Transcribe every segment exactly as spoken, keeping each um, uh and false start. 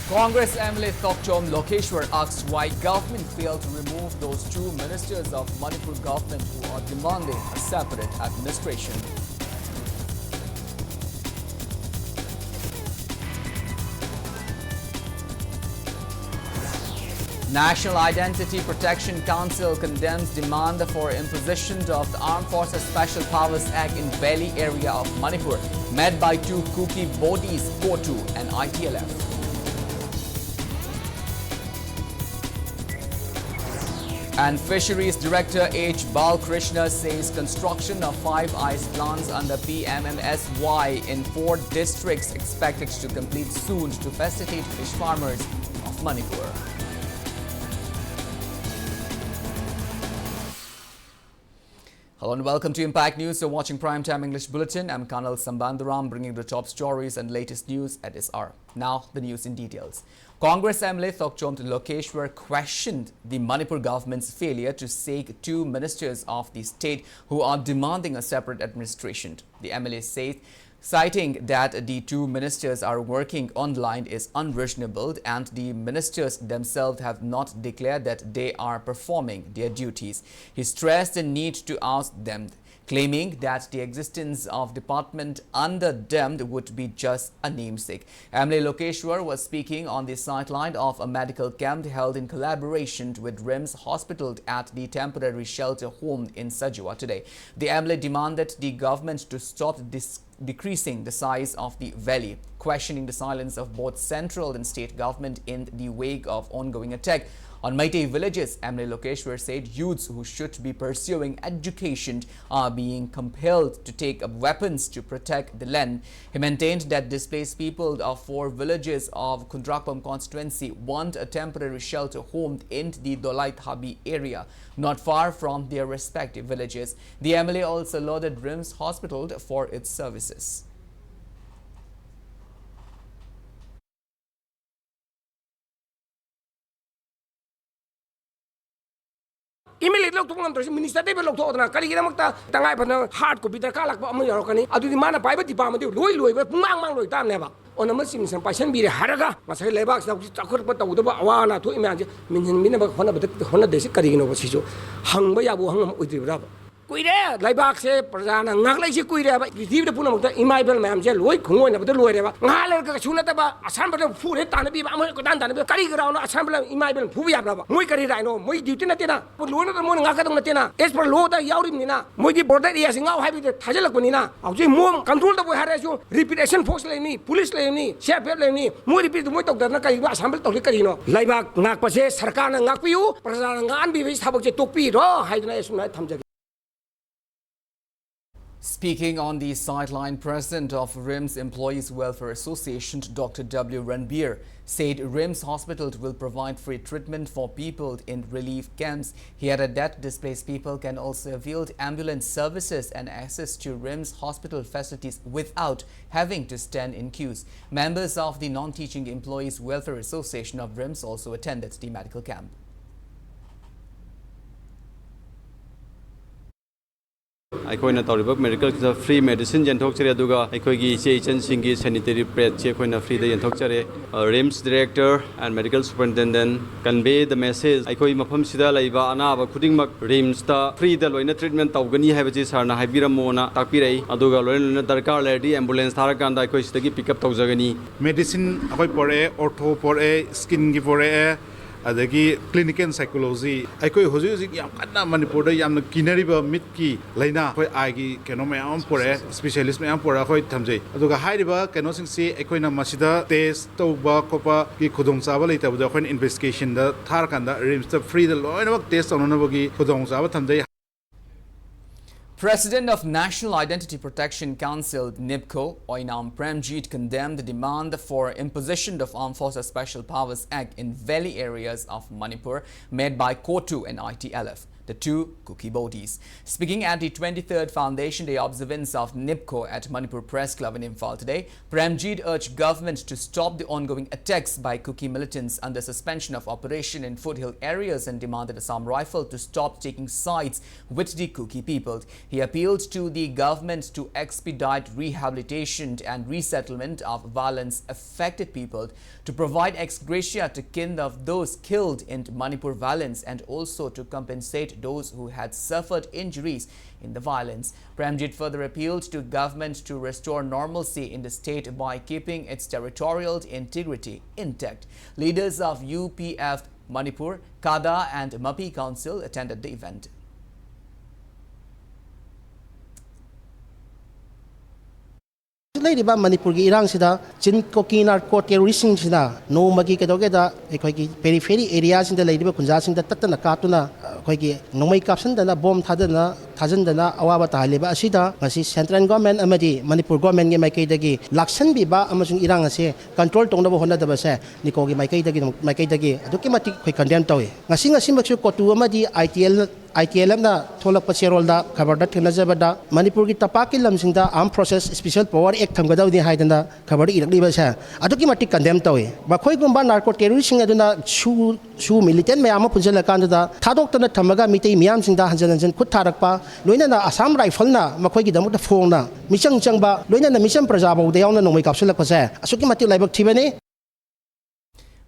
Congress M L A Thokchom Lokeshwar asks why government failed to remove those two ministers of Manipur government who are demanding a separate administration. National Identity Protection Council condemns demand for imposition of the Armed Forces Special Powers Act in Valley area of Manipur, met by two Kuki bodies, COTU and I T L F. And Fisheries Director H Balkrishna says construction of five ice plants under P M M S Y in four districts expected to complete soon to facilitate fish farmers of Manipur. Hello and welcome to Impact News. You're watching Prime Time English Bulletin. I'm Colonel Sambandaram, bringing the top stories and latest news at this hour. Now, the news in details. Congress M L A Thokchom Lokeshwar questioned the Manipur government's failure to save two ministers of the state who are demanding a separate administration. The M L A said, citing that the two ministers are working online is unreasonable and the ministers themselves have not declared that they are performing their duties. He stressed the need to oust them, claiming that the existence of department under them would be just a namesake. M L A Lokeshwar was speaking on the sideline of a medical camp held in collaboration with RIMS Hospital at the temporary shelter home in Sajua today. The M L A demanded the government to stop dis- decreasing the size of the valley, questioning the silence of both central and state government in the wake of ongoing attack on Meitei villages. M L A Lokeshwar said youths who should be pursuing education are being compelled to take up weapons to protect the land. He maintained that displaced people of four villages of Khundrakpam constituency want a temporary shelter home in the Dolai Thabi area, not far from their respective villages. The M L A also lauded RIMS Hospital for its services. Immediately ꯂꯧꯊꯣꯛ ꯉꯝꯗ꯭ꯔꯁꯨ ꯃꯤꯅꯤꯁꯇꯔꯗꯩ ꯂꯧꯊꯣꯛꯑꯗꯅ꯫ ꯀꯔꯤꯒꯤꯗꯃꯛꯇ? ꯇꯉꯥꯏ ꯐꯗꯅ hard copy ꯗꯔꯀꯥꯔ ꯂꯥꯛꯄ ꯑꯃ ꯌꯥꯎꯔꯛꯀꯅꯤ꯫ ꯑꯗꯨꯗꯤ ꯃꯥꯅ ꯄꯥꯏꯕ ꯗꯤꯄꯥꯔꯠꯃꯦꯟꯗꯨ ꯂꯣꯏ ꯂꯣꯏꯕ, ꯄꯨꯡꯃꯥꯡ ꯃꯥꯡ ꯂꯣꯏ ꯇꯥꯕꯅꯦꯕ꯫ ꯑꯣꯅꯃꯁ ꯆꯤꯞ ꯃꯤꯅꯤꯁꯇꯔ ꯄꯥꯏꯁꯟꯕꯤꯔꯦ ꯍꯥꯏꯔꯒ ꯉꯁꯥꯏ ꯂꯩꯕꯥꯛꯁꯤꯗ ꯍꯧꯖꯤꯛ ꯆꯥꯎꯈꯠꯄ ꯇꯧꯗꯕ ꯑꯋꯥ ꯑꯅꯥ ꯊꯣꯛꯏ ꯃꯌꯥꯝꯁꯦ ꯃꯦꯟꯁꯤꯟꯕꯤꯅꯕ ꯍꯣꯠꯅꯕꯗ, ꯍꯣꯠꯅꯗꯦꯁꯤ ꯀꯔꯤꯒꯤꯅꯣꯕ? ꯁꯤꯁꯨ ꯍꯪꯕ ꯌꯥꯕ ꯋꯥꯍꯪ ꯑꯃ ꯑꯣꯏꯗ꯭ꯔꯤꯕ꯭ꯔꯥꯕ? ꯀꯨꯏꯔꯦ ꯂꯩꯕꯥꯛꯁꯦ ꯄ꯭ꯔꯖꯥꯅ ꯉꯥꯛꯂꯛꯏꯁꯦ ꯀꯨꯏꯔꯦꯕ꯫ ꯄ꯭ꯔꯤꯊꯤꯕꯤꯗ ꯄꯨꯝꯅꯃꯛꯇ ꯏꯃꯥ ꯏꯕꯦꯜ ꯃꯌꯥꯝꯁꯦ ꯂꯣꯏ ꯈꯣꯡꯂꯣꯏꯅꯕꯗ ꯂꯣꯏꯔꯦꯕ꯫ ꯉꯥꯏꯍꯥꯛ ꯂꯩꯔꯒ ꯀꯩꯁꯨ ꯅꯠꯇꯕ ꯑꯁꯥꯝ ꯔꯥꯏꯐꯜ ꯐꯨꯔꯦ ꯇꯥꯟꯅꯕꯤꯕ, ꯑꯃ ꯀꯣꯏꯇꯥꯟ ꯇꯥꯟꯅꯕꯤꯕ꯫ ꯀꯔꯤ ꯒ꯭ꯔꯥꯎꯟꯅꯣ ꯑꯁꯥꯝ ꯔꯥꯏꯐꯜ ꯏꯃꯥ ꯏꯕꯦꯜ ꯐꯨꯕ ꯌꯥꯕ꯭ꯔꯕ? ꯃꯣꯏ ꯀꯔꯤ ꯔꯥꯏꯠꯅꯣ? ꯃꯣꯏ ꯗ꯭ꯌꯨꯇꯤ ꯅꯠꯇꯦꯅ꯫ ꯂꯣ ꯅꯠꯇ꯭ꯔ ꯃꯣꯏꯅ ꯉꯥꯛꯀꯗꯧ ꯅꯠꯇꯦꯅ꯫ ꯑꯦꯁ ꯄꯔ ꯂꯣꯗ ꯌꯥꯎꯔꯤꯕꯅꯤꯅ, ꯃꯣꯏꯒꯤ ꯕꯣꯔꯗꯔ ꯑꯦꯔꯤꯌꯥꯁꯤ ꯉꯥꯎ ꯍꯥꯏꯕꯗꯤ ꯊꯥꯖꯤꯜꯂꯛꯄꯅꯤꯅ꯫ ꯍꯧꯖꯤꯛ ꯃꯣꯏ ꯀꯟꯇ꯭ꯔꯣꯜ ꯇꯧꯕ ꯍꯥꯏꯔꯁꯨ ꯔꯦꯄ꯭ꯌꯨꯇꯦꯁꯟ ꯐꯣꯔꯁ ꯂꯩꯕꯅꯤ, ꯄꯨꯂꯤꯁ ꯂꯩꯕꯅꯤ, ꯁꯤ ꯑꯥꯔ ꯄꯤ ꯑꯦꯐ ꯂꯩꯕꯅꯤ꯫ ꯃꯣꯏ ꯔꯦꯄ꯭ꯌꯨꯠ ꯃꯣꯏ ꯇꯧꯗꯅ ꯀꯔꯤꯒꯨꯝꯕ ꯑꯁꯥꯝ ꯔꯥꯏꯐꯜ ꯇꯧꯔꯤ ꯀꯔꯤꯅꯣ? ꯂꯩꯕꯥꯛ ꯉꯥꯛꯄꯁꯦ ꯁꯔꯀꯥꯔꯅ ꯉꯥꯛꯄꯤꯌꯨ, ꯄ꯭ꯔꯖꯥꯅ ꯉꯥꯛꯍꯟꯕꯤꯕꯒꯤ ꯊꯕꯛꯁꯦ ꯇꯣꯛꯄꯤꯔꯣ ꯍꯥꯏꯗꯅ ꯑꯩ ꯑꯁꯨꯝꯅ ꯊꯝꯖꯒꯦ꯫ Speaking on the sideline, President of RIMS Employees Welfare Association, Doctor W Ranbir, said RIMS Hospital will provide free treatment for people in relief camps. He added that displaced people can also avail ambulance services and access to RIMS hospital facilities without having to stand in queues. Members of the Non-Teaching Employees Welfare Association of RIMS also attended the medical camp. ꯑꯩꯈꯣꯏꯅ ꯇꯧꯔꯤꯕ ꯃꯦꯗꯤꯀꯦꯜꯁꯤꯗ free medicine ꯌꯦꯟꯊꯣꯛꯆꯔꯤ, ꯑꯗꯨꯒ ꯑꯩꯈꯣꯏꯒꯤ ꯏꯆꯦ ꯏꯆꯟꯁꯤꯡꯒꯤ sanitary ꯄꯦꯗꯁꯤ ꯑꯩꯈꯣꯏꯅ ꯐ꯭ꯔꯤꯗ ꯌꯦꯟꯊꯣꯛꯆꯔꯤ꯫ RIMS director and medical superintendent convey the message, ꯑꯩꯈꯣꯏ ꯃꯐꯝꯁꯤꯗ ꯂꯩꯕ ꯑꯅꯥꯕ ꯈꯨꯗꯤꯡꯃꯛ ꯔꯤꯝꯁꯇ ꯐ꯭ꯔꯤꯗ ꯂꯣꯏꯅ ꯇ꯭ꯔꯤꯠꯃꯦꯟ ꯇꯧꯒꯅꯤ ꯍꯥꯏꯕꯁꯤ ꯁꯥꯔꯅ ꯍꯥꯏꯕꯤꯔꯝꯃꯣꯅ ꯇꯥꯛꯄꯤꯔꯛꯏ꯫ ꯑꯗꯨꯒ ꯂꯣꯏꯅ ꯂꯣꯏꯅ ꯗꯔꯀꯥꯔ ꯂꯩꯔꯗꯤ ꯑꯦꯝꯕꯨꯂꯦꯟꯁ ꯊꯥꯔꯀꯥꯟꯗ ꯑꯩꯈꯣꯏ ꯁꯤꯗꯒꯤ ꯄꯤꯛ ꯑꯞ ꯇꯧꯖꯒꯅꯤ꯫ ꯃꯦꯗꯤꯁꯤꯟ ꯑꯩꯈꯣꯏ ꯄꯣꯔꯛꯑꯦ, ꯑꯣꯔꯊꯣ ꯄꯣꯔꯛꯑꯦ, ꯁ꯭ꯀꯤꯟꯒꯤ ꯄꯣꯔꯛꯑꯦ, ꯑꯗꯒꯤ ꯀ꯭ꯂꯤꯅꯤꯀꯦꯜ ꯁꯥꯏꯀꯣꯂꯣꯖꯤ꯫ ꯑꯩꯈꯣꯏ ꯍꯧꯖꯤꯛ ꯍꯧꯖꯤꯛ ꯌꯥꯝ ꯀꯟꯅ ꯃꯅꯤꯄꯨꯔꯗ ꯌꯥꯝꯅ ꯀꯤꯅꯔꯤꯕ ꯃꯤꯠꯀꯤ ꯂꯥꯏꯅꯥ, ꯑꯩꯈꯣꯏ ꯑꯥꯏꯒꯤ ꯀꯩꯅꯣ ꯃꯌꯥꯝ ꯑꯃ ꯄꯨꯔꯛꯑꯦ, ꯏꯁꯄꯤꯁꯤꯌꯦꯂꯤꯁ ꯃꯌꯥꯝ ꯄꯨꯔꯛꯑꯒ ꯑꯩꯈꯣꯏ ꯊꯝꯖꯩ꯫ ꯑꯗꯨꯒ ꯍꯥꯏꯔꯤꯕ ꯀꯩꯅꯣꯁꯤꯡꯁꯤ ꯑꯩꯈꯣꯏꯅ ꯃꯁꯤꯗ ꯇꯦꯁ ꯇꯧꯕ ꯈꯣꯠꯄꯒꯤ ꯈꯨꯗꯣꯡꯆꯥꯕ ꯂꯩꯇꯕꯗꯣ ꯑꯩꯈꯣꯏꯅ ꯏꯟꯚꯦꯁꯇꯤꯒꯦꯁꯟꯗ ꯊꯥꯔꯀꯥꯟꯗ ꯔꯤꯝꯁꯇ ꯐ꯭ꯔꯤꯗ ꯂꯣꯏꯅꯃꯛ ꯇꯦꯁ ꯇꯧꯅꯅꯕꯒꯤ ꯈꯨꯗꯣꯡꯆꯥꯕ ꯊꯝꯖꯩ꯫ President of National Identity Protection Council, NEEPCO, Oinam Premjit condemned the demand for imposition of Armed Forces Special Powers Act in valley areas of Manipur made by COTU and I T L F. the two Kuki bodies. Speaking at the twenty-third Foundation Day observance of NEEPCO at Manipur Press Club in Imphal today, Premjit urged government to stop the ongoing attacks by Kuki militants under suspension of operation in foothill areas and demanded Assam Rifle to stop taking sides with the Kuki people. He appealed to the government to expedite rehabilitation and resettlement of violence affected people, to provide ex gratia to kin of those killed in Manipur violence, and also to compensate those who had suffered injuries in the violence. Premjit further appealed to government to restore normalcy in the state by keeping its territorial integrity intact. Leaders of U P F Manipur, CADA and MAPI Council attended the event. ꯂꯩꯔꯤꯕ ꯃꯅꯤꯄꯨꯔꯒꯤ ꯏꯔꯥꯡꯁꯤꯗ ꯆꯤꯟ ꯀꯣꯀꯤ narco ꯇꯦꯔꯣꯔꯤꯁꯁꯤꯡꯁꯤꯅ ꯅꯣꯡꯃꯒꯤ ꯀꯩꯗꯧꯒꯦꯗ ꯑꯩꯈꯣꯏꯒꯤ ꯄꯦꯔꯤꯐꯦꯔꯤ ꯑꯦꯔꯤꯌꯥꯁꯤꯡꯗ ꯂꯩꯔꯤꯕ ꯈꯨꯟꯖꯥꯁꯤꯡꯗ ꯇꯠꯇꯅ ꯀꯥꯞꯇꯨꯅ ꯑꯩꯈꯣꯏꯒꯤ ꯅꯣꯡꯃꯩ ꯀꯥꯞꯁꯤꯟꯗꯅ bomb ꯊꯥꯗꯅ ꯊꯥꯖꯤꯟꯗꯅ ꯑꯋꯥꯕ ꯇꯥꯍꯜꯂꯤꯕ ꯑꯁꯤꯗ ꯉꯁꯤ ꯁꯦꯟꯇ꯭ꯔꯦꯜ ꯒꯣꯔꯃꯦꯟ ꯑꯃꯗꯤ ꯃꯅꯤꯄꯨꯔ ꯒꯣꯔꯃꯦꯟꯒꯤ ꯃꯥꯏꯀꯩꯗꯒꯤ ꯂꯥꯛꯁꯟꯕꯤꯕ ꯑꯃꯁꯨꯡ ꯏꯔꯥꯡ ꯑꯁꯤ ꯀꯟꯇ꯭ꯔꯣꯜ ꯇꯧꯅꯕ ꯍꯣꯠꯅꯗꯕꯁꯦ ꯅꯤꯀꯣꯒꯤ ꯃꯥꯏꯀꯩꯗꯒꯤ ꯃꯥꯏꯀꯩꯗꯒꯤ ꯑꯗꯨꯛꯀꯤ ꯃꯇꯤꯛ ꯑꯩꯈꯣꯏ ꯀꯟꯗꯦꯝ ꯇꯧꯏ꯫ ꯉꯁꯤ ꯉꯁꯤꯃꯛꯁꯨ ꯀꯣꯇꯨ ꯑꯃꯗꯤ ꯑꯥꯏ ꯇꯤ ꯑꯦꯜ ꯑꯥꯏ ꯇꯤ ꯑꯦꯜ ꯑꯦꯐꯅ ꯊꯣꯛꯂꯛꯄ ꯆꯦꯔꯣꯜꯗ ꯈꯕꯔꯗ ꯊꯦꯡꯅꯖꯕꯗ ꯃꯅꯤꯄꯨꯔꯒꯤ ꯇꯝꯄꯥꯛꯀꯤ ꯂꯝꯁꯤꯡꯗ ꯑꯥꯔꯝ ꯐꯣꯔꯁꯦꯁ ꯁ꯭ꯄꯤꯁꯦꯜ ꯄꯋꯥꯔ ꯑꯦꯛ ꯊꯝꯒꯗꯕꯅꯤ ꯍꯥꯏꯗꯅ ꯈꯕꯔꯗ ꯏꯔꯛꯂꯤꯕꯁꯦ ꯑꯗꯨꯛꯀꯤ ꯃꯇꯤꯛ ꯀꯟꯗꯦꯝ ꯇꯧꯏ꯫ ꯃꯈꯣꯏꯒꯨꯝꯕ ꯅꯥꯔꯀꯣ ꯇꯦꯔꯣꯔꯤꯁꯁꯤꯡ ꯑꯗꯨꯅ ꯁꯨ ꯁꯨ ꯃꯤꯂꯤꯇꯦꯟ ꯃꯌꯥꯝ ꯑꯃ ꯄꯨꯟꯁꯤꯜꯂꯀꯥꯟꯗꯨꯗ ꯊꯥꯗꯣꯛꯇꯅ ꯊꯝꯃꯒ ꯃꯤꯇꯩ ꯃꯤꯌꯥꯝꯁꯤꯡꯗ ꯍꯟꯖꯤꯟ ꯍꯟꯖꯤꯟ ꯈꯨꯠ ꯊꯥꯔꯛꯄ, ꯂꯣꯏꯅꯅ ꯑꯁꯥꯝ ꯔꯥꯏꯐꯜꯅ ꯃꯈꯣꯏꯒꯤꯗꯃꯛꯇ ꯐꯣꯡꯅ ꯃꯤꯆꯪ ꯆꯪꯕ, ꯂꯣꯏꯅꯅ ꯃꯤꯆꯝ ꯄ꯭ꯔꯖꯥ ꯐꯥꯎꯗ ꯌꯥꯎꯅ ꯅꯣꯡꯃꯩ ꯀꯥꯞꯁꯤꯜꯂꯛꯄꯁꯦ ꯑꯁꯨꯛꯀꯤ ꯃꯇꯤꯛ ꯂꯥꯏꯕꯛ ꯊꯤꯕꯅꯤ꯫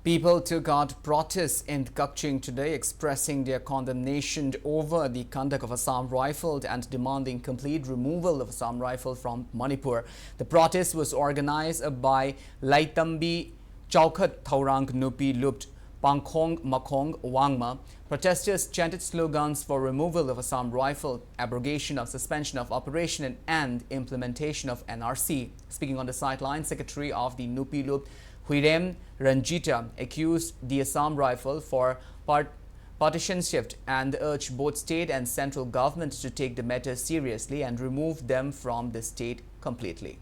People took out protests in Kakching today, expressing their condemnation over the conduct of Assam Rifle and demanding complete removal of Assam Rifle from Manipur. The protest was organized by Laitambi Chaukhat Thaurang Nupi Lup Pangkhong Makhong Wangma. Protesters chanted slogans for removal of Assam Rifle, abrogation of suspension of operation, and implementation of N R C. Speaking on the sideline, Secretary of the Nupi Lup Huirem Ranjita accused the Assam Rifle for part- partisanship and urged both state and central government to take the matter seriously and remove them from the state completely.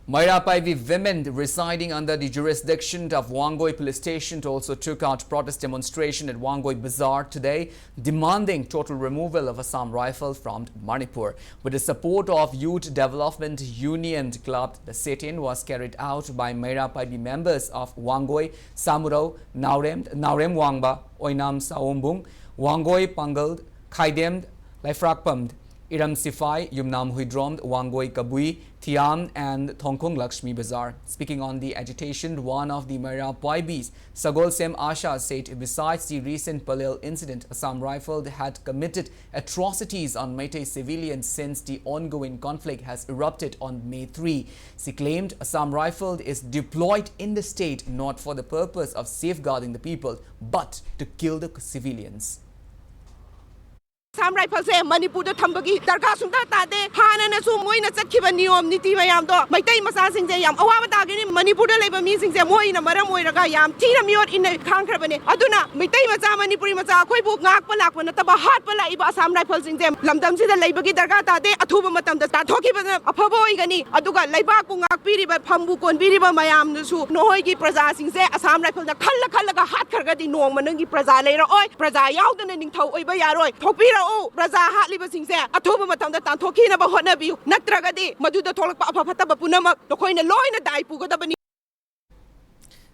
Meira Paibi women residing under the jurisdiction of Wangoi Police Station also took out protest demonstration at Wangoi Bazaar today, demanding total removal of Assam Rifle from Manipur. With the support of Youth Development Union Club, the sit-in was carried out by Meira Paibi members of Wangoi, Samurao, Naorem, Naorem Wangba, Oinam Saombung, Wangoi Pangal, Khaidem, Laifrakpam, Iram Sifai, Yumnam Huidrom, Wangoi Kabui, Thiam, and Thongkong Lakshmi Bazaar. Speaking on the agitation, one of the Meira Paibis, Sagol Sem Asha, said besides the recent Palel incident, Assam Rifle had committed atrocities on Meitei civilians since the ongoing conflict has erupted on May three. She claimed Assam Rifle is deployed in the state not for the purpose of safeguarding the people, but to kill the civilians. Assam ꯔꯥꯏꯐꯜꯁꯦ ꯃꯅꯤꯄꯨꯔꯗ ꯊꯝꯕꯒꯤ ꯗꯔꯀꯥꯔ ꯁꯨꯡꯇꯥ ꯇꯥꯗꯦ꯫ ꯍꯥꯟꯅꯅꯁꯨ ꯃꯣꯏꯅ ꯆꯠꯈꯤꯕ ꯅꯤꯌꯣꯝ ꯅꯤꯇꯤ ꯃꯌꯥꯝꯗꯣ ꯃꯩꯇꯩ ꯃꯆꯥꯁꯤꯡꯁꯦ ꯌꯥꯝ ꯑꯋꯥꯕ ꯇꯥꯒꯅꯤ꯫ ꯃꯅꯤꯄꯨꯔꯗ ꯂꯩꯕ ꯃꯤꯁꯤꯡꯁꯦ ꯃꯣꯏꯅ ꯃꯔꯝ ꯑꯣꯏꯔꯒ ꯌꯥꯝ ꯊꯤꯅ ꯃꯤꯑꯣꯠ ꯏꯟꯅ ꯈꯥꯡꯈ꯭ꯔꯕꯅꯦ꯫ ꯑꯗꯨꯅ ꯃꯩꯇꯩ ꯃꯆꯥ, ꯃꯅꯤꯄꯨꯔꯤ ꯃꯆꯥ ꯑꯩꯈꯣꯏꯕꯨ ꯉꯥꯛꯄ ꯂꯥꯛꯄ ꯅꯠꯇꯕ, ꯍꯥꯠꯄ ꯂꯥꯛꯏꯕ ꯑꯁꯥꯝ ꯔꯥꯏꯐꯜꯁꯤꯡꯁꯦ ꯂꯝꯗꯝꯁꯤꯗ ꯂꯩꯕꯒꯤ ꯗꯔꯀꯥꯔ ꯇꯥꯗꯦ꯫ ꯑꯊꯨꯕ ꯃꯇꯝꯗ ꯇꯥꯟꯊꯣꯛꯈꯤꯕꯅ ꯑꯐꯕ ꯑꯣꯏꯒꯅꯤ꯫ ꯑꯗꯨꯒ ꯂꯩꯕꯥꯛꯄꯨ ꯉꯥꯛꯄꯤꯔꯤꯕ, ꯐꯝꯕꯨ ꯀꯣꯟꯕꯤꯔꯤꯕ ꯃꯌꯥꯝꯅꯁꯨ ꯅꯈꯣꯏꯒꯤ ꯄ꯭ꯔꯖꯥꯁꯤꯡꯁꯦ ꯑꯁꯥꯝ ꯔꯥꯏꯐꯜꯅ ꯈꯜꯂ ꯈꯜꯂꯒ ꯍꯥꯠꯈ꯭ꯔꯒꯗꯤ ꯅꯣꯡꯃ ꯅꯪꯒꯤ ꯄ꯭ꯔꯖꯥ ꯂꯩꯔꯛꯑꯣꯏ꯫ ꯄ꯭ꯔꯖꯥ ꯌꯥꯎꯗꯅ ꯅꯤꯡꯊꯧ ꯑꯣꯏꯕ ꯌꯥꯔꯣꯏ꯫ ꯊꯣꯛꯄꯤꯔꯛꯎ꯫ ꯄ꯭ꯔꯖꯥ ꯍꯥꯠꯂꯤꯕꯁꯤꯡꯁꯦ ꯑꯊꯨꯕ ꯃꯇꯝꯗ ꯇꯥꯟꯊꯣꯛꯈꯤꯅꯕ ꯍꯣꯠꯅꯕꯤꯌꯨ꯫ ꯅꯠꯇ꯭ꯔꯒꯗꯤ ꯃꯗꯨꯗ ꯊꯣꯛꯂꯛꯄ ꯑꯐ ꯐꯠꯇꯕ ꯄꯨꯝꯅꯃꯛ ꯅꯈꯣꯏꯅ ꯂꯣꯏꯅ ꯗꯥꯏ ꯄꯨꯒꯗꯕꯅꯤ꯫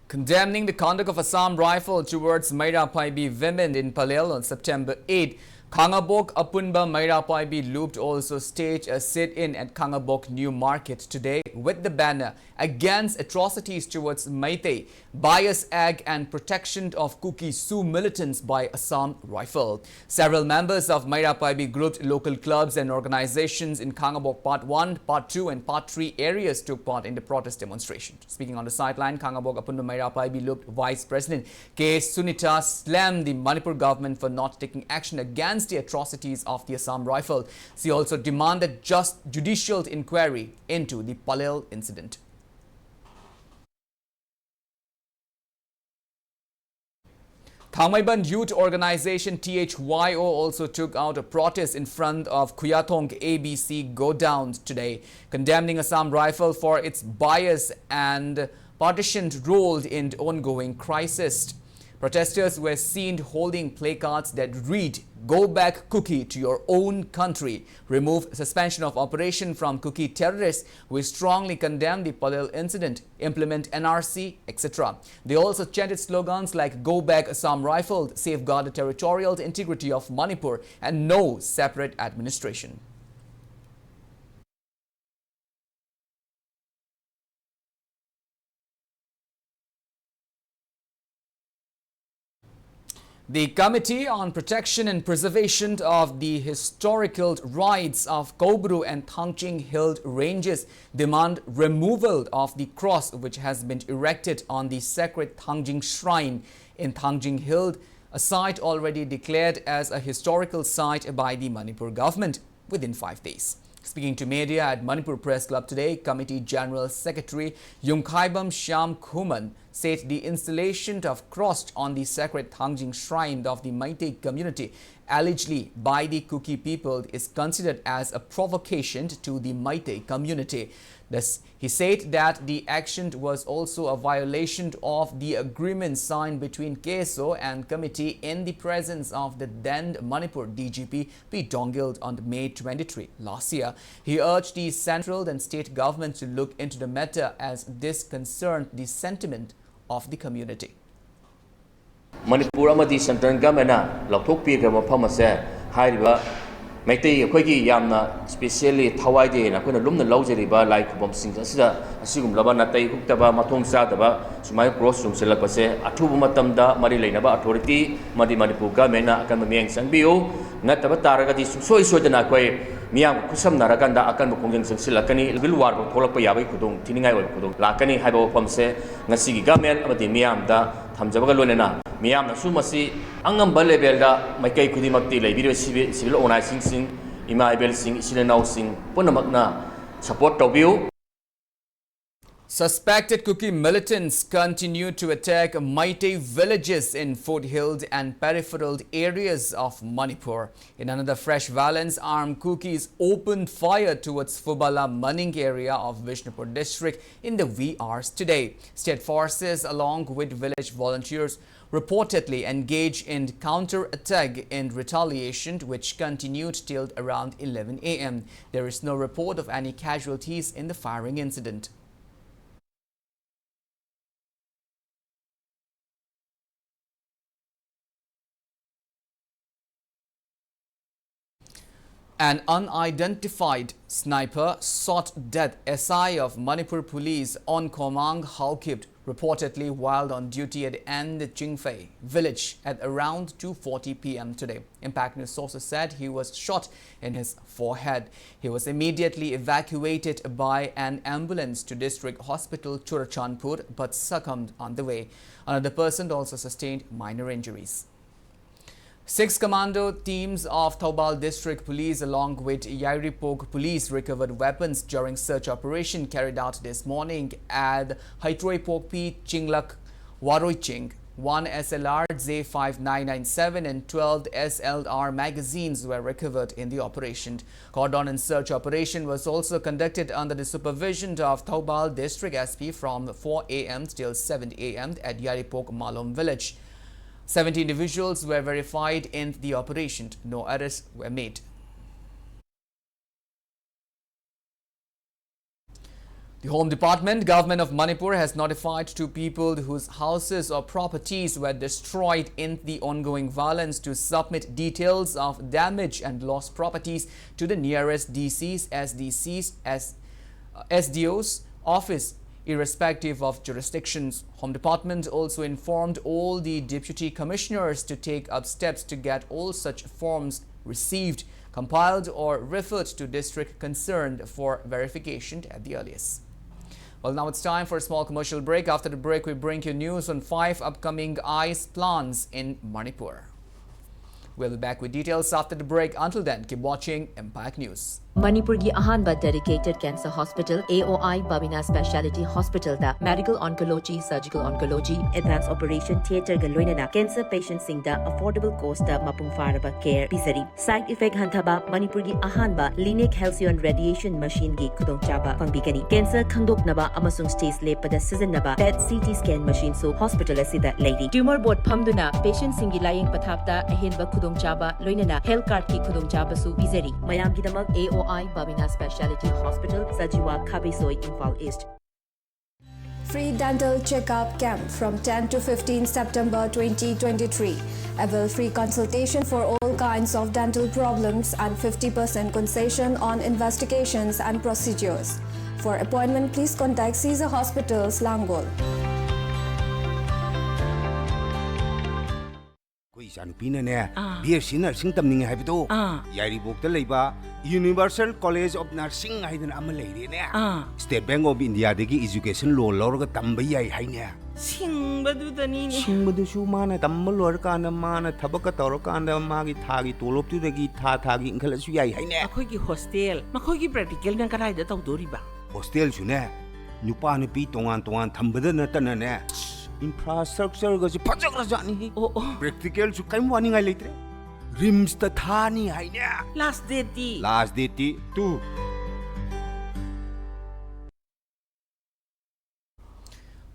Condemning the conduct of Assam Rifle towards Meira Paibi women in Palel on September eighth, Khangabok Apunba Meira Paibi Lup also staged a sit-in at Khangabok New Market today with the banner "Against Atrocities Towards Meitei, Bias Act and Protection of Kuki Sioux Militants by Assam Rifle." Several members of Meira Paibi grouped local clubs and organizations in Khangabok Part one, Part two and Part three areas took part in the protest demonstration. Speaking on the sideline, Khangabok Apunba Meira Paibi Lup Vice President K Sunita slammed the Manipur government for not taking action against the atrocities of the Assam Rifle. She also demanded just judicial inquiry into the Palel incident. Thangmeiban Youth Organization, T H Y O, also took out a protest in front of Khuyatong A B C godown today, condemning Assam Rifle for its bias and partisaned role in the ongoing crisis. Protesters were seen holding placards that read, "Go back, Kuki, to your own country. Remove suspension of operation from Kuki terrorists. We strongly condemn the Palel incident. Implement N R C," et cetera. They also chanted slogans like, "Go back, Assam Rifle, safeguard the territorial integrity of Manipur, and no separate administration." The Committee on Protection and Preservation of the Historical Rights of Koubru and Thangjing Hill Ranges demand removal of the cross which has been erected on the sacred Thangjing Shrine in Thangjing Hill, a site already declared as a historical site by the Manipur government, within five days. Speaking to media at Manipur Press Club today, Committee General Secretary Yungkhaibam Shyam Khuman said the installation of cross on the sacred Thangjing Shrine of the Meitei community, allegedly by the Kuki people, is considered as a provocation to the Meitei community. This, he said that the action was also a violation of the agreement signed between K S O and committee in the presence of the then Manipur D G P P Dongil on May twenty-three last year. He urged the central and state government to look into the matter as this concerned the sentiment of the community. Manipur ꯑꯃꯗꯤ central ꯒꯃꯦꯟꯅ ꯂꯧꯊꯣꯛꯄꯤꯈ꯭ꯔꯕ ꯃꯐꯝ ꯑꯁꯦ ꯍꯥꯏꯔꯤꯕ ꯃꯩꯇꯩ ꯑꯩꯈꯣꯏꯒꯤ ꯌꯥꯝꯅ ꯁ꯭ꯄꯦꯁꯤꯌꯦꯜꯂꯤ ꯊꯋꯥꯏꯗꯦꯅ ꯑꯩꯈꯣꯏꯅ ꯂꯨꯝꯅ ꯂꯧꯖꯔꯤꯕ ꯂꯥꯏ ꯈꯨꯕꯝꯁꯤꯡ ꯑꯁꯤꯗ ꯑꯁꯤꯒꯨꯝꯂꯕ ꯅꯥꯇꯩ ꯍꯨꯛꯇꯕ, ꯃꯊꯣꯡ ꯆꯥꯗꯕ ꯁꯨꯃꯥꯏꯅ ꯀ꯭ꯔꯣꯁ ꯌꯨꯡꯁꯤꯜꯂꯛꯄꯁꯦ ꯑꯊꯨꯕ ꯃꯇꯝꯗ ꯃꯔꯤ ꯂꯩꯅꯕ ꯑꯣꯊꯣꯔꯤꯇꯤ ꯑꯃꯗꯤ ꯃꯅꯤꯄꯨꯔ ꯒꯃꯦꯟꯅ ꯑꯀꯟꯕ ꯃꯤꯠꯌꯦꯡ ꯆꯪꯕꯤꯌꯨ꯫ ꯅꯠꯇꯕ ꯇꯥꯔꯒꯗꯤ ꯁꯨꯡꯁꯣꯏ ꯁꯣꯏꯗꯅ ꯑꯩꯈꯣꯏ ꯃꯤꯌꯥꯝꯒ ꯈꯨꯠꯁꯝꯅꯔꯀꯥꯟꯗ ꯑꯀꯟꯕ ꯈꯣꯡꯖꯪ ꯆꯪꯁꯤꯜꯂꯛꯀꯅꯤ꯫ ꯁꯤꯚꯤꯜ ꯋꯥꯔ ꯐꯥꯎ ꯊꯣꯛꯂꯛꯄ ꯌꯥꯕꯒꯤ ꯈꯨꯗꯣꯡ ꯊꯤꯅꯤꯡꯉꯥꯏ ꯑꯣꯏꯕ ꯈꯨꯗꯣꯡ ꯂꯥꯛꯀꯅꯤ ꯍꯥꯏꯕ ꯋꯥꯐꯝꯁꯦ ꯉꯁꯤꯒꯤ ꯒꯃꯦꯟ ꯑꯃꯗꯤ ꯃꯤꯌꯥꯝꯗ ꯊꯝꯖꯕꯒ ꯂꯣꯏꯅꯅ ꯃꯤꯌꯥꯝꯅꯁꯨ ꯃꯁꯤ ꯑꯉꯝꯕ ꯂꯦꯚꯦꯜꯗ ꯃꯥꯏꯀꯩ ꯈꯨꯗꯤꯡꯃꯛꯇꯤ ꯂꯩꯕꯤꯔꯤꯕ ꯁꯤꯚꯤꯜ, ꯁꯤꯚꯤꯜ ꯑꯣꯔꯒꯅꯥꯏꯖꯦꯁꯟꯁꯤꯡ, ꯏꯃꯥ ꯏꯕꯦꯜꯁꯤꯡ, ꯏꯆꯤꯜ ꯏꯅꯥꯎꯁꯤꯡ ꯄꯨꯝꯅꯃꯛꯅ ꯁꯄꯣꯔꯠ ꯇꯧꯕꯤꯌꯨ꯫ Suspected Kuki militants continue to attack Meitei villages in foothills and peripheral areas of Manipur. In another fresh violence, armed Kukis opened fire towards Phubala Maning area of Bishnupur district in the wee hours today. State forces, along with village volunteers, reportedly engaged in counter-attack in retaliation, which continued till around eleven a m. There is no report of any casualties in the firing incident. An unidentified sniper shot dead S I of Manipur Police Onkomang Haokip, reportedly while on duty at N Chingfei village at around two forty p m today. Impact News sources said he was shot in his forehead. He was immediately evacuated by an ambulance to District Hospital Churachandpur, but succumbed on the way. Another person also sustained minor injuries. Six commando teams of Thoubal District Police, along with Yairipok Police, recovered weapons during search operation carried out this morning at Haitroipokpi Chinglak Waroiching. One S L R Z five nine nine seven and twelve S L R magazines were recovered in the operation. Cordon and search operation was also conducted under the supervision of Thoubal District S P from four a m till seven a m at Yairipok Malom village. Seventy individuals were verified in the operation. No arrests were made. The Home Department, Government of Manipur, has notified two people whose houses or properties were destroyed in the ongoing violence to submit details of damage and lost properties to the nearest D Cs, S D Cs, S, uh, S D Os office, irrespective of jurisdictions. Home Department also informed all the deputy commissioners to take up steps to get all such forms received, compiled, or referred to district concerned for verification at the earliest. Well, now it's time for a small commercial break. After the break, we bring you news on five upcoming ice plants in Manipur. We'll be back with details after the break. Until then, keep watching Impact News. ꯃꯅꯤꯄꯨꯔꯒꯤ ꯑꯍꯥꯟꯕ dedicated cancer hospital, A O I Babina Speciality Hospitalꯗ medical oncology, surgical oncology, advanced operation theatreꯒ ꯂꯣꯏꯅꯅ cancer patientꯁꯤꯡꯗ affordable costꯇ ꯃꯄꯨꯡ ꯐꯥꯔꯕ care ꯄꯤꯖꯔꯤ꯫ Side effect ꯍꯟꯊꯕ, ꯃꯅꯤꯄꯨꯔꯒꯤ ꯑꯍꯥꯟꯕ Linex Halcyon radiation machineꯒꯤ ꯈꯨꯗꯣꯡꯆꯥꯕ ꯐꯪꯕꯤꯒꯅꯤ꯫ Cancer ꯈꯪꯗꯣꯛꯅꯕ ꯑꯃꯁꯨꯡ stage ꯂꯦꯞꯄꯗ ꯁꯤꯖꯤꯟꯅꯕ PET CT scan machineꯁꯨ hospital ꯑꯁꯤꯗ ꯂꯩꯔꯤ꯫ Tumor board ꯐꯝꯗꯨꯅ patientꯁꯤꯡꯒꯤ ꯂꯥꯌꯦꯡ ꯄꯊꯥꯞꯇ ꯑꯍꯦꯟꯕ ꯈꯨꯗꯣꯡꯆꯥꯕ, ꯂꯣꯏꯅꯅ health cardꯀꯤ ꯈꯨꯗꯣꯡꯆꯥꯕꯁꯨ ꯄꯤꯖꯔꯤ꯫ ꯃꯌꯥꯝꯒꯤꯗꯃꯛ A O I Babina Speciality Hospital, Sajiwa, ꯈꯥꯕꯩꯁꯣꯏ, Imphal East꯫ Free dental checkup camp from ten to fifteen September twenty twenty-three. Avail free consultation for all kinds of dental problems and fifty percent concession on investigations and procedures. For appointment, please contact Caesar Hospitals, Langol. ꯑꯩꯈꯣꯏ ꯏꯆꯥꯅꯨꯄꯤꯅꯅꯦ, BSc nursing ꯇꯝꯅꯤꯡꯉꯦ ꯍꯥꯏꯕꯗꯣ, ꯌꯥꯏꯔꯤꯄꯣꯛꯇ ꯂꯩꯕ Universal College of Nursing ꯍꯥꯏꯗꯅ ꯑꯃ ꯂꯩꯔꯦꯅꯦ꯫ State Bank of Indiaꯗꯒꯤ education loan ꯂꯧꯔꯒ ꯇꯝꯕ ꯌꯥꯏ ꯍꯥꯏꯅꯦ꯫ ꯁꯤꯡꯕꯗꯨꯗꯅꯤꯅꯦ꯫ ꯁꯤꯡꯕꯗꯨꯁꯨ ꯃꯥꯅ ꯇꯝꯕ ꯂꯣꯏꯔꯀꯥꯟꯗ, ꯃꯥꯅ ꯊꯕꯛꯀ ꯇꯧꯔꯀꯥꯟꯗ, ꯃꯥꯒꯤ ꯊꯥꯒꯤ ꯇꯣꯂꯣꯞꯇꯨꯗꯒꯤ ꯊꯥ ꯊꯥꯒꯤ ꯏꯟꯈꯠꯂꯁꯨ ꯌꯥꯏ ꯍꯥꯏꯅꯦ꯫ ꯑꯩꯈꯣꯏꯒꯤ hostel, ꯃꯈꯣꯏꯒꯤ practicalꯅ ꯀꯗꯥꯏꯗ ꯇꯧꯗꯣꯔꯤꯕ? Hostelꯁꯨꯅꯦ, ꯅꯨꯄꯥ ꯅꯨꯄꯤ ꯇꯣꯉꯥꯟ ꯇꯣꯉꯥꯟ ꯊꯝꯕꯗ ꯅꯠꯇꯅꯅꯦ, infrastructureꯒꯁꯦ ꯐꯖꯈ꯭ꯔꯖꯥꯠꯅꯤ꯫ ꯑꯣ, ꯑꯣ꯫ Practicalꯁꯨ ꯀꯔꯤꯝ ꯋꯥꯅꯤꯡꯉꯥꯏ ꯂꯩꯇ꯭ꯔꯦ꯫ RIMSꯇ ꯊꯥꯅꯤ ꯍꯥꯏꯅꯦ꯫ Last dateꯇꯤ? Last dateꯇꯤ two.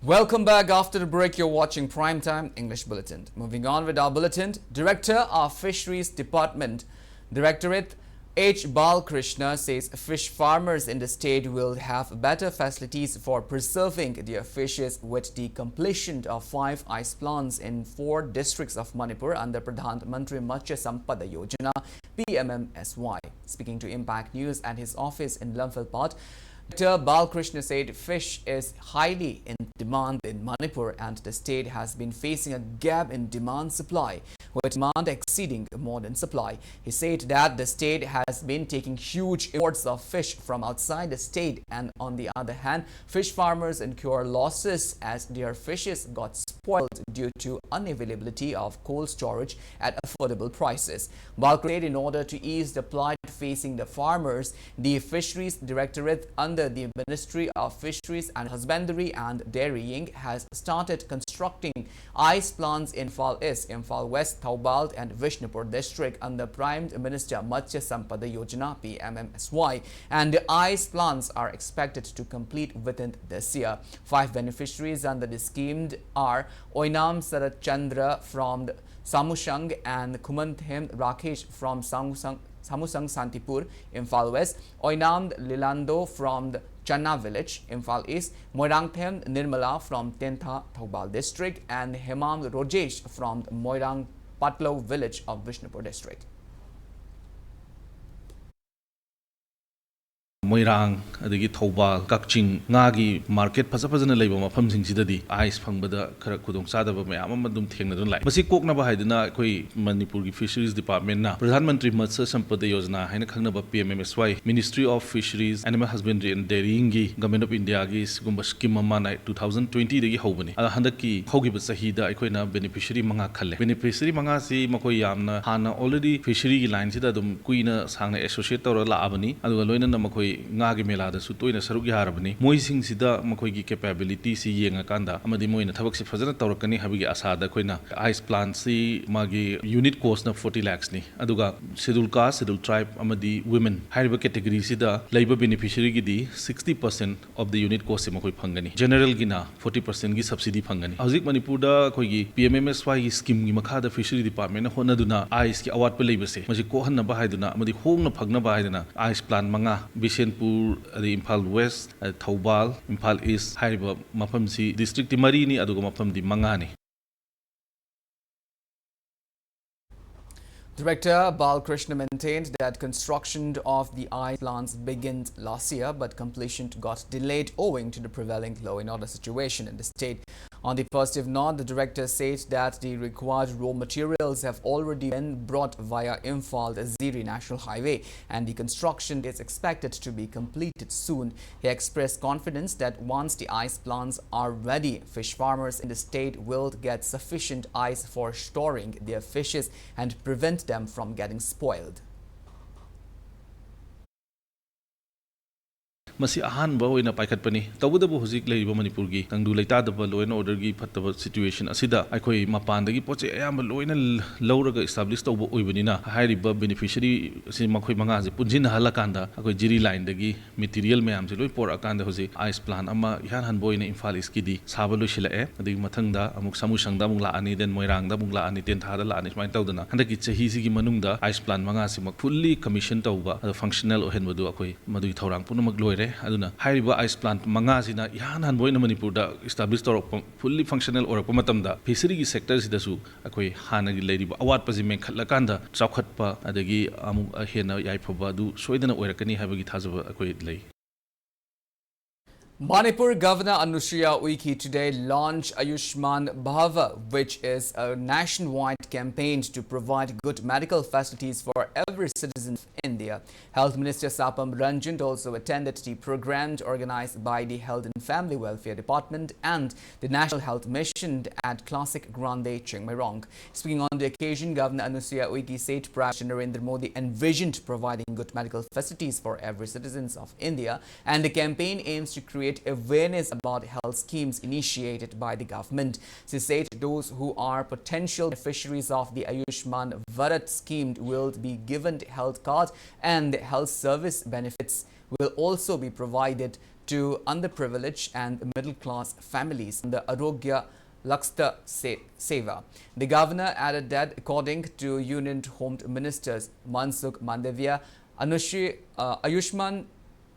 Welcome back. After the break, you're watching Prime Time English Bulletin. Moving on with our bulletin, Director of Fisheries Department, Directorate H Balkrishna says fish farmers in the state will have better facilities for preserving their fishes with the completion of five ice plants in four districts of Manipur under Pradhan Mantri Matsya Sampada Yojana, P M M S Y. Speaking to Impact News at his office in Lamphel Part, Doctor Balkrishna said fish is highly in demand in Manipur and the state has been facing a gap in demand supply. with demand exceeding modern supply. He said that the state has been taking huge imports of fish from outside the state, and on the other hand, fish farmers incur losses as their fishes got spoiled due to unavailability of cold storage at affordable prices. Balkrishna said in order to ease the plight facing the farmers, the Fisheries Directorate under the Ministry of Fisheries and Husbandry and Dairying has started constructing ice plants in Imphal East, Imphal West, Thoubal, and Bishnupur district under Prime Minister Matsya Sampada Yojana, P M M S Y, and the ice plants are expected to complete within this year. Five beneficiaries under the scheme are Oinam Sarat Chandra from Samushang and Khumanthem Rakesh from Samusang, Samusang Santipur, Imphal West, Oinam Lilando from Channa village, Imphal East, Moirangthem Nirmala from Tentha, Thoubal district, and Hemam Rojesh from Moirang Patlo village of Bishnupur district. ꯃꯣꯏꯔꯥꯡ, ꯑꯗꯒꯤ ꯊꯧꯕꯥꯜ, ꯀꯛꯆꯤꯡ ꯉꯥꯒꯤ market ꯐꯖ ꯐꯖꯅ ꯂꯩꯕ ꯃꯐꯝꯁꯤꯡꯁꯤꯗꯗꯤ ice ꯐꯪꯕꯗ ꯈꯔ ꯈꯨꯗꯣꯡꯆꯥꯗꯕ ꯃꯌꯥꯝ ꯑꯃ ꯑꯗꯨꯝ ꯊꯦꯡꯅꯗꯨꯅ ꯂꯥꯛꯏ꯫ ꯃꯁꯤ ꯀꯣꯛꯅꯕ ꯍꯥꯏꯗꯨꯅ ꯑꯩꯈꯣꯏ ꯃꯅꯤꯄꯨꯔꯒꯤ ꯐꯤꯁꯔꯤꯁ ꯗꯤꯄꯥꯔꯠꯃꯦꯟꯅ ꯄ꯭ꯔꯙꯥꯟ ꯃꯟꯇ꯭ꯔꯤ ꯃꯠꯁ꯭ꯌ ꯁꯝꯄꯗ ꯌꯣꯖꯅꯥ ꯍꯥꯏꯅ ꯈꯪꯅꯕ, P M M S Y, Ministry of Fisheries, Animal Husbandry and Dairying ꯒꯤ, Government of India ꯒꯤ ꯁꯤꯒꯨꯝꯕ ꯁ꯭ꯀꯤꯝ ꯑꯃꯅ ꯇꯨ ꯊꯥꯎꯖꯟ ꯇ꯭ꯋꯦꯟꯇꯤ ꯗꯒꯤ ꯍꯧꯕꯅꯤ꯫ ꯑꯗ ꯍꯟꯗꯛꯀꯤ ꯍꯧꯈꯤꯕ ꯆꯍꯤꯗ ꯑꯩꯈꯣꯏꯅ ꯕꯦꯅꯤꯐꯤꯁꯔꯤ ꯃꯉꯥ ꯈꯜꯂꯦ꯫ ꯕꯦꯅꯤꯐꯤꯁꯔꯤ ꯃꯉꯥꯁꯤ ꯃꯈꯣꯏ ꯌꯥꯝꯅ ꯍꯥꯟꯅ already ꯐꯤꯁꯔꯤꯒꯤ ꯂꯥꯏꯟꯁꯤꯗ ꯑꯗꯨꯝ ꯀꯨꯏꯅ ꯁꯥꯡꯅ ꯑꯦꯁꯣꯁꯤꯌꯦꯠ ꯇꯧꯔꯒ ꯂꯥꯛꯑꯕꯅꯤ, ꯑꯗꯨꯒ ꯂꯣꯏꯅꯅ ꯃꯈꯣꯏ ꯉꯥꯒꯤ ꯃꯦꯂꯥꯗꯁꯨ ꯇꯣꯏꯅ ꯁꯔꯨꯛ ꯌꯥꯔꯕꯅꯤ꯫ ꯃꯣꯏꯁꯤꯡꯁꯤꯗ ꯃꯈꯣꯏꯒꯤ ꯀꯦꯄꯦꯕꯤꯂꯤꯇꯤꯁꯤ ꯌꯦꯡꯉꯀꯥꯟꯗ ꯑꯃꯗꯤ ꯃꯣꯏꯅ ꯊꯕꯛꯁꯤ ꯐꯖꯅ ꯇꯧꯔꯛꯀꯅꯤ ꯍꯥꯏꯕꯒꯤ ꯑꯥꯁꯥꯗ ꯑꯩꯈꯣꯏꯅ ꯑꯥꯏꯁ ꯄ꯭ꯂꯥꯟꯁꯤ ꯃꯥꯒꯤ ꯌꯨꯅꯤꯠ ꯀꯣꯁꯅ ꯐꯣꯔꯇꯤ ꯂꯥꯛꯁꯅꯤ, ꯑꯗꯨꯒ ꯁꯦꯗꯨꯜ ꯀꯥꯁ, ꯁꯦꯗꯨꯜ ꯇ꯭ꯔꯥꯏꯕ ꯑꯃꯗꯤ ꯋꯨꯃꯦꯟ ꯍꯥꯏꯔꯤꯕ ꯀꯦꯇꯦꯒꯣꯔꯤꯁꯤꯗ ꯂꯩꯕ ꯕꯦꯅꯤꯐꯤꯁꯔꯤꯒꯤꯗꯤ sixty percent of the unit cost ꯁꯦ ꯃꯈꯣꯏ ꯐꯪꯒꯅꯤ꯫ ꯖꯦꯅꯔꯦꯜꯒꯤꯅ forty percent ꯒꯤ ꯁꯕꯁꯤꯗꯤ ꯐꯪꯒꯅꯤ꯫ ꯍꯧꯖꯤꯛ ꯃꯅꯤꯄꯨꯔꯗ ꯑꯩꯈꯣꯏꯒꯤ ꯄꯤ ꯑꯦꯝ ꯑꯦꯝ ꯑꯦꯁ ꯋꯥꯏꯒꯤ ꯁ꯭ꯀꯤꯝꯒꯤ ꯃꯈꯥꯗ ꯐꯤꯁꯔꯤ ꯗꯤꯄꯥꯔꯠꯃꯦꯟꯅ ꯍꯣꯠꯅꯗꯨꯅ ꯑꯥꯏꯁꯀꯤ ꯑꯋꯥꯠꯄ ꯂꯩꯕꯁꯦ ꯃꯁꯤ ꯀꯣꯛꯍꯟꯅꯕ ꯍꯥꯏꯗꯨꯅ ꯑꯃꯗꯤ ꯍꯣꯡꯅ ꯐꯪꯅꯕ ꯍꯥꯏꯗꯨꯅ ꯑꯥꯏꯁ ꯄ꯭ꯂꯥꯟ ꯃꯉꯥ, ꯕꯤꯁꯦꯟꯄꯨꯔ, ꯑꯗꯩ ꯏꯝꯐꯥꯜ ꯋꯦꯁ, ꯑꯗꯩ ꯊꯧꯕꯥꯜ, ꯏꯝꯐꯥꯜ ꯏꯁ ꯍꯥꯏꯔꯤꯕ ꯃꯐꯝꯁꯤ ꯗꯤꯁꯇ꯭ꯔꯤꯛꯇꯤ ꯃꯔꯤꯅꯤ, ꯑꯗꯨꯒ ꯃꯐꯝꯗꯤ ꯃꯉꯥꯅꯤ꯫ Director Balkrishna maintained that construction of the ice plants began last year, but completion got delayed owing to the prevailing law and order situation in the state. On the positive note, the director said that the required raw materials have already been brought via Imphal Ziri National Highway, and the construction is expected to be completed soon. He expressed confidence that once the ice plants are ready, fish farmers in the state will get sufficient ice for storing their fishes and prevent them from getting spoiled. ꯃꯁꯤ ꯑꯍꯥꯟꯕ ꯑꯣꯏꯅ ꯄꯥꯏꯈꯠꯄꯅꯤ꯫ ꯇꯧꯕꯇꯕꯨ ꯍꯧꯖꯤꯛ ꯂꯩꯔꯤꯕ ꯃꯅꯤꯄꯨꯔꯒꯤ ꯇꯪꯗꯨ ꯂꯩꯇꯥꯗꯕ law and orderꯒꯤ ꯐꯠꯇꯕ situation ꯑꯁꯤꯗ ꯑꯩꯈꯣꯏ ꯃꯄꯥꯟꯗꯒꯤ ꯄꯣꯠ ꯆꯩ ꯑꯌꯥꯝꯕ ꯂꯣꯏꯅ ꯂꯧꯔꯒ establish ꯇꯧꯕ ꯑꯣꯏꯕꯅꯤꯅ, ꯍꯥꯏꯔꯤꯕ beneficiary ꯑꯁꯤ ꯃꯈꯣꯏ ꯃꯉꯥꯁꯤ ꯄꯨꯟꯁꯤꯟꯅꯍꯜꯂꯀꯥꯟꯗ ꯑꯩꯈꯣꯏ ꯖꯤꯔꯤ lineꯗꯒꯤ material ꯃꯌꯥꯝꯁꯦ ꯂꯣꯏ ꯄꯣꯔꯛꯑꯀꯥꯟꯗ ꯍꯧꯖꯤꯛ ice plant ꯑꯃ ꯏꯍꯥꯟ ꯍꯥꯟꯕ ꯑꯣꯏꯅ ꯏꯝꯐꯥꯜ Eastꯀꯤꯗꯤ ꯁꯥꯕ ꯂꯣꯏꯁꯤꯜꯂꯛꯑꯦ꯫ ꯑꯗꯒꯤ ꯃꯊꯪꯗ ꯑꯃꯨꯛ ꯁꯥꯃꯨꯁꯪꯗ ꯑꯃꯨꯛ ꯂꯥꯛꯑꯅꯤ, then ꯃꯣꯏꯔꯥꯡꯗ ꯑꯃꯨꯛ ꯂꯥꯛꯑꯅꯤ, ꯇꯦꯟꯊꯥꯗ ꯂꯥꯛꯑꯅꯤ꯫ ꯁꯨꯃꯥꯏꯅ ꯇꯧꯗꯅ ꯍꯟꯗꯛꯀꯤ ꯆꯍꯤꯁꯤꯒꯤ ꯃꯅꯨꯡꯗ ice plant ꯃꯉꯥꯁꯤꯃꯛ fully commission ꯇꯧꯕ, ꯑꯗꯣ functional ꯑꯣꯏꯍꯟꯕꯗꯨ ꯑꯩꯈꯣꯏ ꯃꯗꯨꯒꯤ ꯊꯧꯔꯥꯡ ꯄꯨꯝꯅꯃꯛ ꯂꯣꯏꯔꯦ꯫ ꯑꯗꯨꯅ ꯍꯥꯏꯔꯤꯕ ice plant ꯃꯉꯥꯁꯤꯅ ꯏꯍꯥꯟ ꯍꯥꯟꯕ ꯑꯣꯏꯅ ꯃꯅꯤꯄꯨꯔꯗ establish ꯇꯧꯔꯛꯄ, fully functional ꯑꯣꯏꯔꯛꯄ ꯃꯇꯝꯗ fisheryꯒꯤ sectorꯁꯤꯗꯁꯨ ꯑꯩꯈꯣꯏ ꯍꯥꯟꯅꯒꯤ ꯂꯩꯔꯤꯕ ꯑꯋꯥꯠꯄꯁꯤ ꯃꯦꯟꯈꯠꯂꯀꯥꯟꯗ ꯆꯥꯎꯈꯠꯄ ꯑꯗꯒꯤ ꯑꯃꯨꯛ ꯍꯦꯟꯅ ꯌꯥꯏꯐꯕ ꯑꯗꯨ ꯁꯣꯏꯗꯅ ꯑꯣꯏꯔꯛꯀꯅꯤ ꯍꯥꯏꯕꯒꯤ ꯊꯥꯖꯕ ꯑꯩꯈꯣꯏ ꯂꯩ꯫ Manipur Governor Anusuiya Uikey today launched Ayushman Bhava, which is a nationwide campaign to provide good medical facilities for every citizen of India. Health Minister Sapam Ranjan also attended the program organized by the Health and Family Welfare Department and the National Health Mission at Classic Grande Chingmeirong. Speaking on the occasion, Governor Anusuiya Uikey said Prime Minister Narendra Modi envisioned providing good medical facilities for every citizen of India, and the campaign aims to create awareness about health schemes initiated by the government. She said those who are potential beneficiaries of the Ayushman Bharat scheme will be given health card, and health service benefits will also be provided to underprivileged and middle-class families under Arogya Lakshya Se-, Seva. The governor added that, according to Union Home Minister Mansukh Mandaviya, Anushi-, uh, Ayushman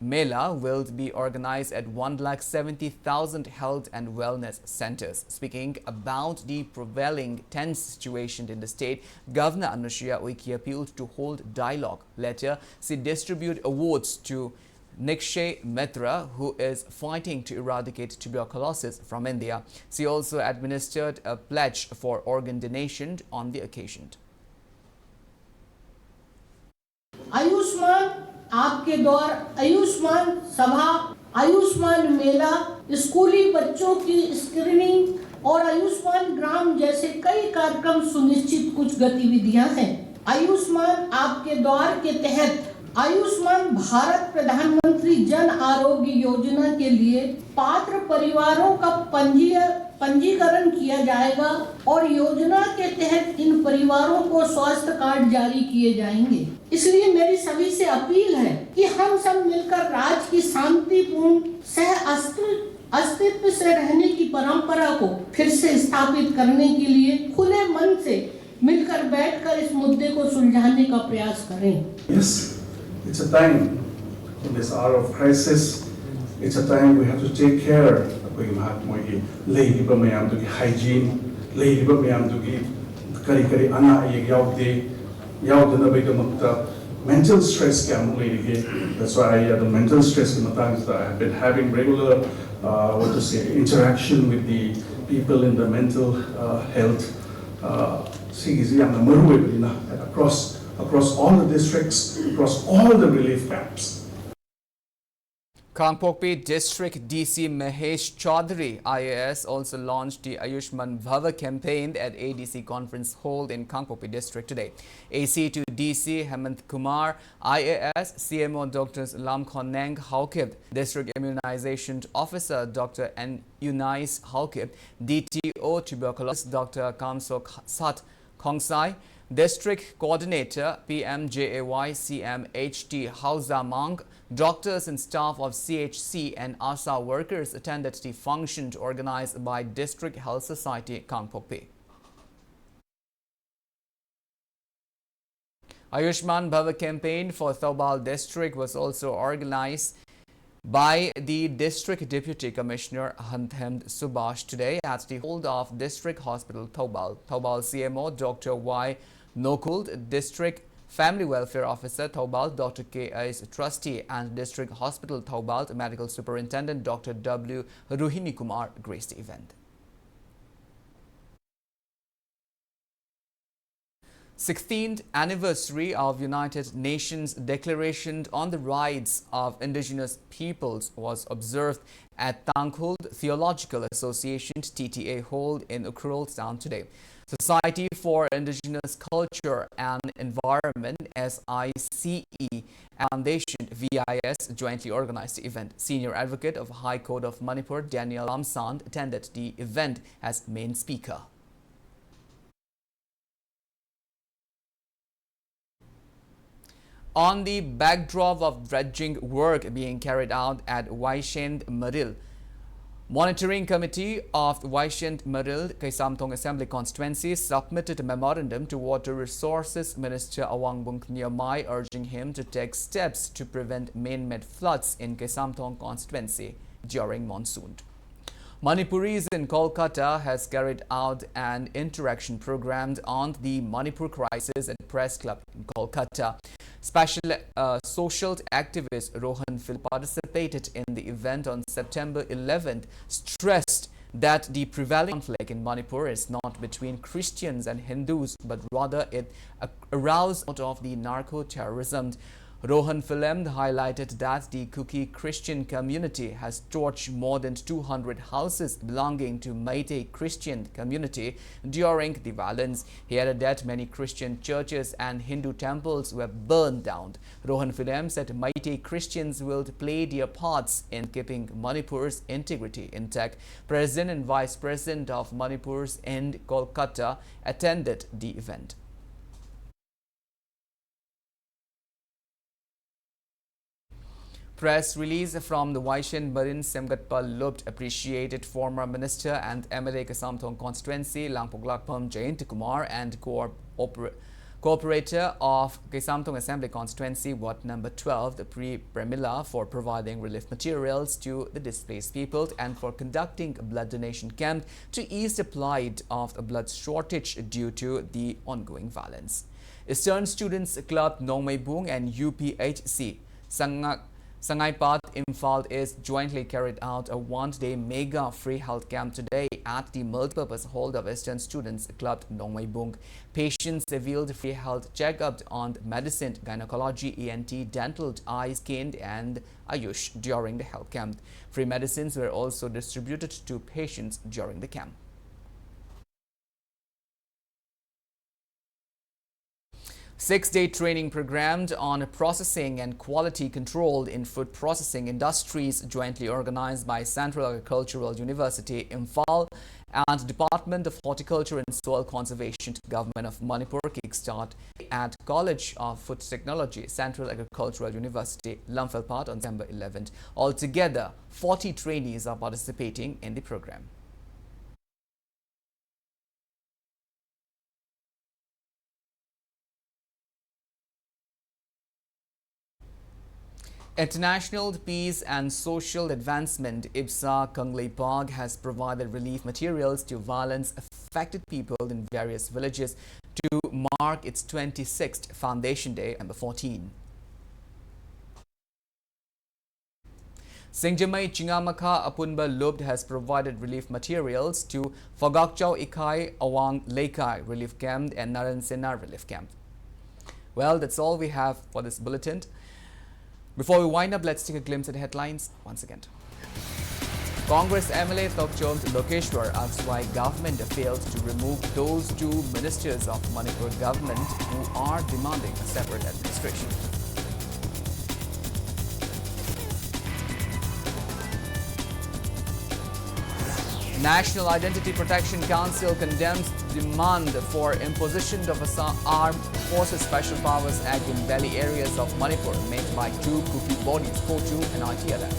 Mela will be organized at one lakh seventy thousand health and wellness centers. Speaking about the prevailing tense situation in the state, Governor Anusuiya Uikey appealed to hold dialogue. Later, she distributed awards to Nikshay Mitra, who is fighting to eradicate tuberculosis from India. She also administered a pledge for organ donation on the occasion. Ayushman आपके द्वार, आयुष्मान सभा, आयुष्मान मेला, स्कूली बच्चों की screening और आयुष्मान ग्राम जैसे कई कार्यक्रम सुनिश्चित कुछ गतिविधियां हैं। आयुष्मान आपके द्वार के तहत आयुष्मान भारत प्रधानमंत्री जन आरोग्य योजना के लिए पात्र परिवारों का पंजीय पंजीकरण किया जाएगा और योजना के तहत इन परिवारों को स्वास्थ्य कार्ड जारी किए जाएंगे। इसलिए मेरी सभी से अपील है कि हम सब मिलकर राज्य की शांतिपूर्ण सह अस्तित्व अस्तित्व से रहने की परंपरा को फिर से स्थापित करने के लिए खुले मन से मिलकर बैठकर इस मुद्दे को सुलझाने का प्रयास करें। Yes, it's a time in this hour of crisis. It's a time we have to take care ꯑꯩꯈꯣꯏꯒꯤ ꯃꯍꯥꯛ ꯃꯣꯏꯒꯤ ꯂꯩꯔꯤꯕ ꯃꯌꯥꯝꯗꯨꯒꯤ hygiene, ꯂꯩꯔꯤꯕ ꯃꯌꯥꯝꯗꯨꯒꯤ ꯀꯔꯤ ꯀꯔꯤ ꯑꯅꯥ ꯑꯌꯦꯛ ꯌꯥꯎꯗꯦ, ꯌꯥꯎꯗꯅꯕꯒꯤꯗꯃꯛꯇ mental stress ꯀꯌꯥꯃꯨꯛ ꯂꯩꯔꯤꯒꯦ꯫ That's why ꯑꯩ ꯑꯗꯨꯝ mental stressꯀꯤ ꯃꯇꯥꯡꯁꯤꯗ I have been having regular, uh, what to say, interaction with the people in the mental, uh, health. Uh, ꯁꯤꯒꯤꯁꯤ ꯌꯥꯝꯅ ꯃꯔꯨ ꯑꯣꯏꯕꯅꯤꯅ, across, across all the districts, across all the relief camps. Kangpokpi District D C Mahesh Chaudhary, I A S, also launched the Ayushman Bhava campaign at A D C Conference Hall in Kangpokpi District today. A C to D C Hemant Kumar, I A S, C M O Doctor Lamkhoneng Haokip, District Immunization Officer Doctor N Unais Haokip, D T O Tuberculosis Doctor Kamso Sat Khongsai, District Coordinator, P M J A Y C M H T Hauza Mang, doctors and staff of C H C and ASHA workers attended the function organized by District Health Society Kangpokpi. Ayushman Bhava campaign for Thoubal district was also organized by the District Deputy Commissioner Hanthem Subhash today at the hold of District Hospital Thoubal. Thoubal C M O Doctor Y Nokul, District Family Welfare Officer, Thoubal, Doctor K S Trusty, and District Hospital, Thoubal Medical Superintendent Doctor W Rohini Kumar graced the event. Sixteenth anniversary of United Nations Declaration on the Rights of Indigenous Peoples was observed at Tangkhul Theological Association, T T A, Hall in Ukhrul town today. Society for Indigenous Culture and Environment, S I C E, and Foundation, V I S, jointly organized the event. Senior Advocate of High Court of Manipur, Daniel Lamsand, attended the event as main speaker. On the backdrop of dredging work being carried out at Waishend Maril, Monitoring Committee of Waishend Maril, Kaisamthong Assembly Constituency, submitted a memorandum to Water Resources Minister Awangbung Nyamai, urging him to take steps to prevent man-made floods in Kaisamthong constituency during monsoon. Manipuris in Kolkata has carried out an interaction program on the Manipur crisis at Press Club in Kolkata. Special, uh, social activist Rohan Phil participated in the event on September eleventh, stressed that the prevailing conflict in Manipur is not between Christians and Hindus, but rather it a-, arose out of the narco-terrorism. Rohan Philem highlighted that the Kuki Christian community has torched more than two hundred houses belonging to Meitei Christian community during the violence. He added that many Christian churches and Hindu temples were burned down. Rohan Philem said Meitei Christians will play their parts in keeping Manipur's integrity intact. President and Vice President of Manipur's in Kolkata attended the event. Press release from the Waishend Maril Semgatpal Lupt appreciated former Minister and M L A Kaisamthong Constituency, Langpok Lakpam Jayant Kumar, and co-, oper-, cooperator of Kaisamthong Assembly Constituency, Ward number twelve, the Pri Premila, for providing relief materials to the displaced people and for conducting a blood donation camp to ease the plight of a blood shortage due to the ongoing violence. Eastern Students Club Nongmeibung and U P H C Sangak Sangaipad Imphal East jointly carried out a one-day mega free health camp today at the multipurpose hall of Eastern Students Club Nongmeibung. Patients availed free health checkup on medicine, gynecology, E N T, dental, eye, skin, and Ayush during the health camp. Free medicines were also distributed to patients during the camp. Six-day training programmed on processing and quality control in food processing industries, jointly organized by Central Agricultural University, Imphal, and Department of Horticulture and Soil Conservation, Government of Manipur, kickstart at College of Food Technology, Central Agricultural University, Lamphel Phat, on December eleventh. Altogether, forty trainees are participating in the program. International Peace and Social Advancement, IPSA, Kangleipak has provided relief materials to violence affected people in various villages to mark its twenty-sixth Foundation Day, number fourteen. Singjamei Chingamakha Apunba Lup has provided relief materials to Fogakchau Ikai Awang Leikai Relief Camp and Naransena Relief Camp. Well, that's all we have for this bulletin. Before we wind up, let's take a glimpse at the headlines once again. Congress M L A Thokchom Lokeshwar asks why government failed to remove those two ministers of Manipur government who are demanding a separate administration. National Identity Protection Council condemns demand for imposition of Assam Armed Forces Special Powers Act in valley areas of Manipur made by two Kuki bodies, COTU and I T L F.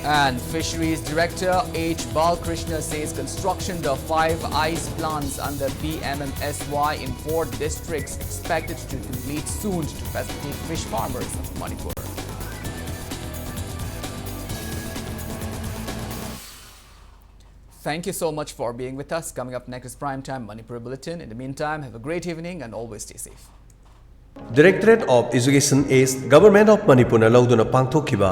And Fisheries Director H Balkrishna says construction of five ice plants under P M M S Y in four districts expected to complete soon to facilitate fish farmers of Manipur. Thank you so much for being with us. Coming up next is Prime Time Manipur Bulletin. In the meantime, have a great evening and always stay safe. Directorate of Education East, Government of Manipurꯅ ꯂꯧꯗꯨꯅ ꯄꯥꯡꯊꯣꯛꯈꯤꯕ